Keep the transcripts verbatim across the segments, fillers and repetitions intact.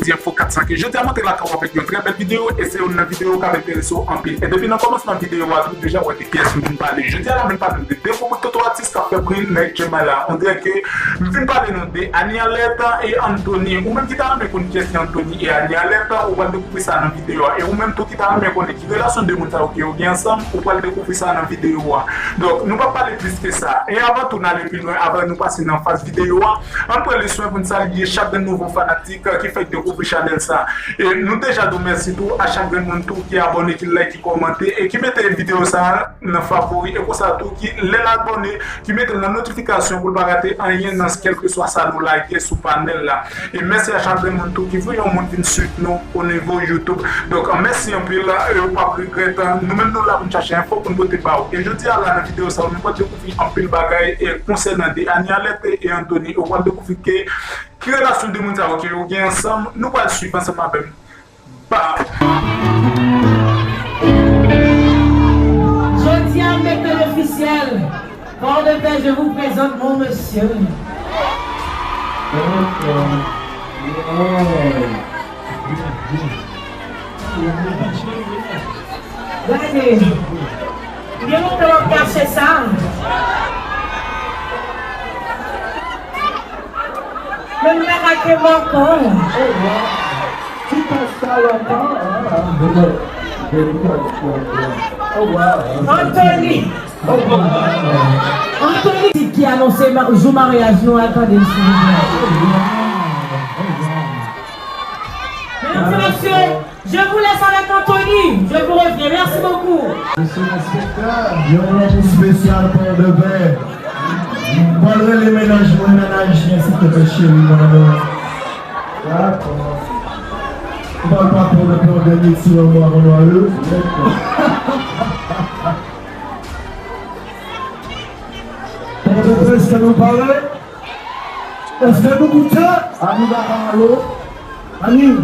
Info kat san kenz. Jodi a mwen te lakay ou avèk yon trè bèl videyo e se youn nan videyo k ap enterese w anpil. E depi nan kòmansman videyo a tou deja w wè de kiyès m vin pale. Jodi a la m vin pale de de gwoup toto atis k ap fè bri nan H M I la. On dirè ke m vin pale nou de Annie Alerte e Anthony. Ou menm ki ta renmen konn kiyès ki Anthony e Annie Alerte, ou pral dekouvri sa nan videyo a. E ou menm tou ki ta renmen konnen ki relasyon de moun sa yo ke yo gen ansanm, ou pral dekouvri sa nan videyo a. Donk, nou p ap pale plis ke sa. E avan tou n ale pi lwen, avan nou pase nan faz videyo a, ann pran le swen pou n salye chak grenn nouvo fanatik ki fèk dekouvri chanèl sa. E nou deja di w mèsi tou a chak grenn moun tou ki abòne, ki like, ki kòmante e ki mete videyo sa nan favori e konsa tou ki lè l abòne, ki mete l nan notifikasyon pou l pa rate anyen nan kèlkeswa sa nou lage sou panèl la. E mèsi a chak grenn moun tou ki voye yon moun vin swiv nou o nivo YouTube. Donk, mèsi anpil, e ou p ap regrèt. Nou menm nou la pou n chache enfo pou n pote ba ou. E jodi a la nan videyo sa, nou pral dekouvri anpil bagay e konsènan de Annie Alerte e Anthony. Ou pral dekouvri ke ki relasyon de moun sa yo ke yo gen ansanm. Nou pral swiv ansanm avè m. Ba. Jodi a, m mete l ofisyèl. Port-de-Paix, je vous présente mon monsieur. Gade, gen lontan w ap kache sa. Men m pa ka kenbe ankò. Anthony. Anthony ki anonse ma- jou maryaj nou a, tande l silvouplè. Mesdames et messieurs, je vous laisse avec Anthony. Je vous reviens. Merci beaucoup. Yon lanmou espesyal Port-de-Paix. Mwen rele mennaj mwen nan ayisyen, silvouplè, cheri, mon amour. Dakò. Ou pa pale de Port-de-Paix, ti lanmou avan nou ale. Dakò. Port-de-Paix, èske nou pare? Èske nou koute? Annie, dakò, alo? Annie.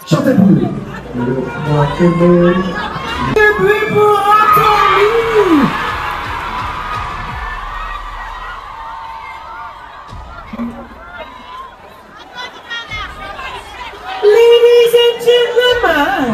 Chante pou li. Debri pou Anthony. Ladies and gentlemen.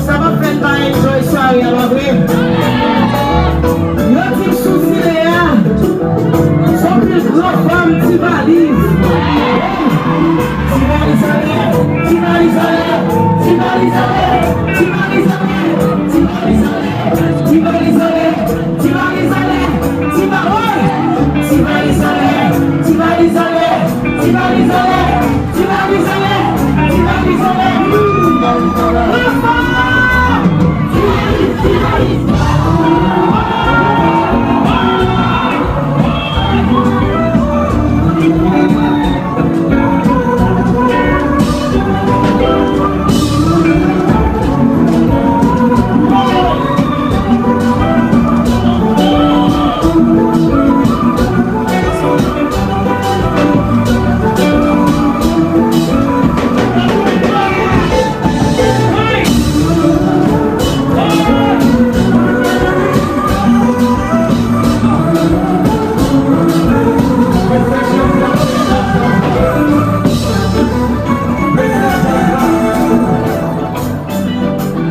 Sa p ap fè n pa enjoy sware a, pa vre? Yo di m sou zile a, se yon pil gran fanm ti valiz. Ti valiz anlè, ti valiz anlè, ti valiz anlè, ti valiz anlè, ti valiz anlè, ti valiz anlè, ti valiz anlè, ti va-, woy! Ti valiz anlè, ti valiz anlè, ti valiz anlè. Ti valiz anlè, ti valiz anlè. Ti valiz, ti valiz.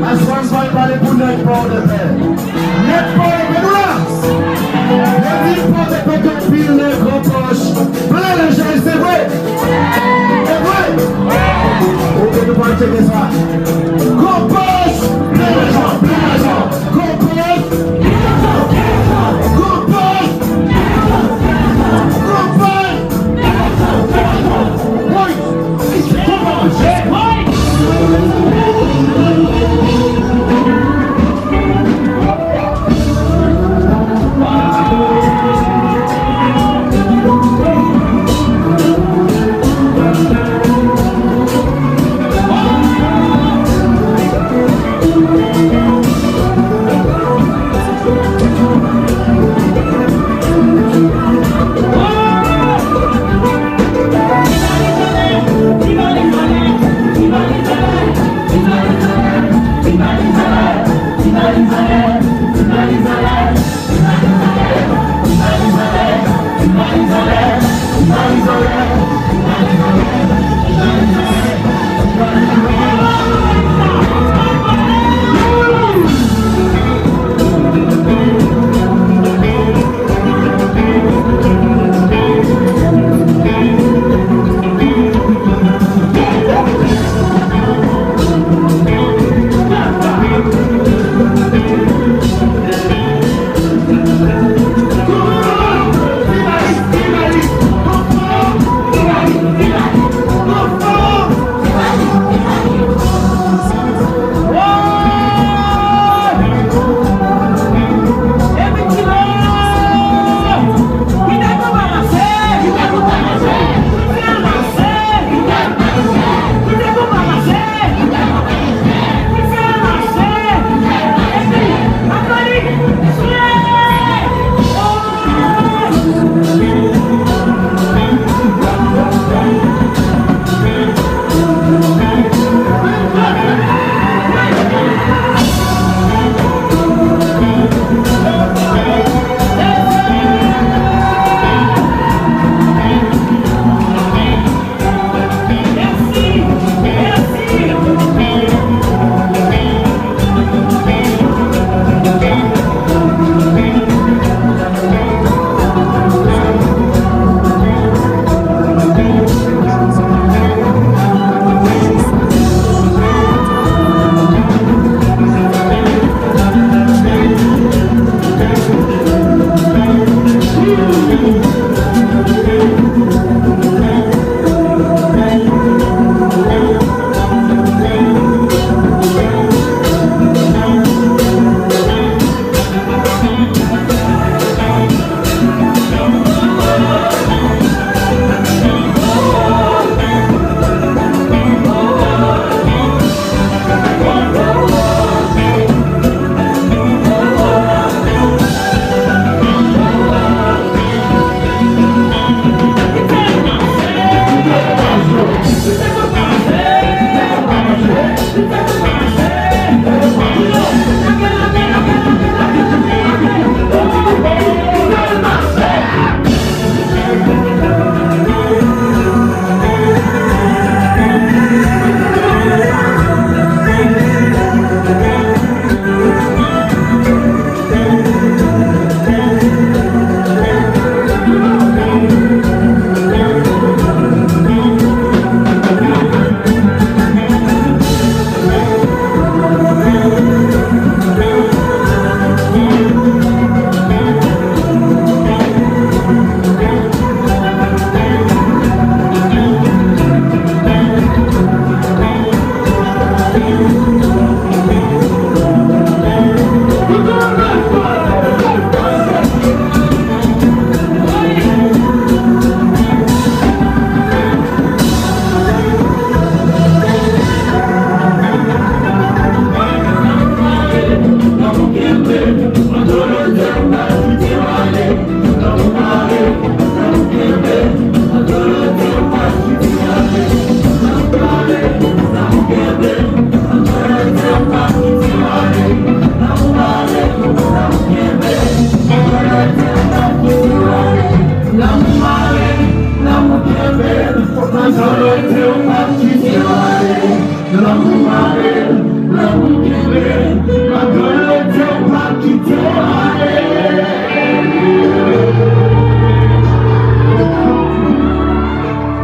Aswè m pral pale pou nèg Pòdepè. Nèg Pòdepè, nou la! Yo di Pòdepè gen anpil nèg gran pòch, plen lajan, se vre? Se vre? Oke, nou pral tcheke sa. Gran pòch, plen lajan, plen lajan. Gran pòch, gran pòch, gran pòch. Woy!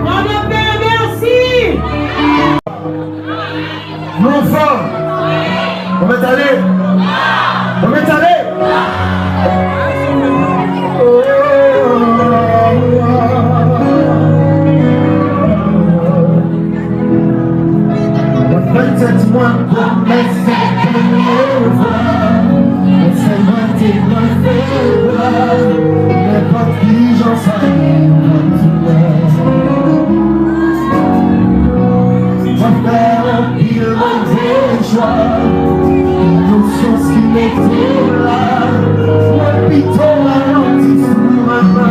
Mwen mèt peye mèsi. Mwen fò. Mwen mèt ale. Mwen mèt ale. Mwen fè tèt mwen kòm mèt sa premye fwa. Mwen sèmante mwen fè vwa. Nenpòt kijan sa ye kontinye. Mwen fè anpil move chwa. Inosans ki mete m la. Mwen pito ralanti sou mama.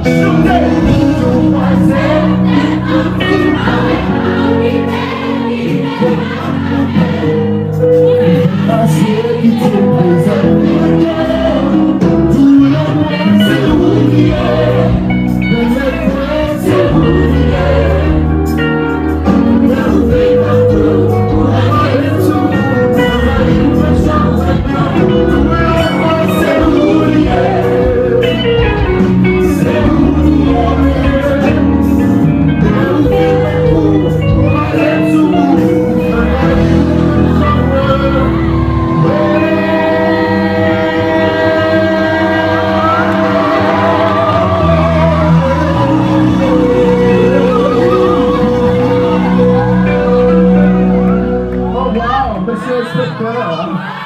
Chante! Pito pase. Pase kite prezan. Doulè mwen se ou li ye. Doulè mwen se ou li ye. Oh, wow, mesye enspektè. Oh, wow.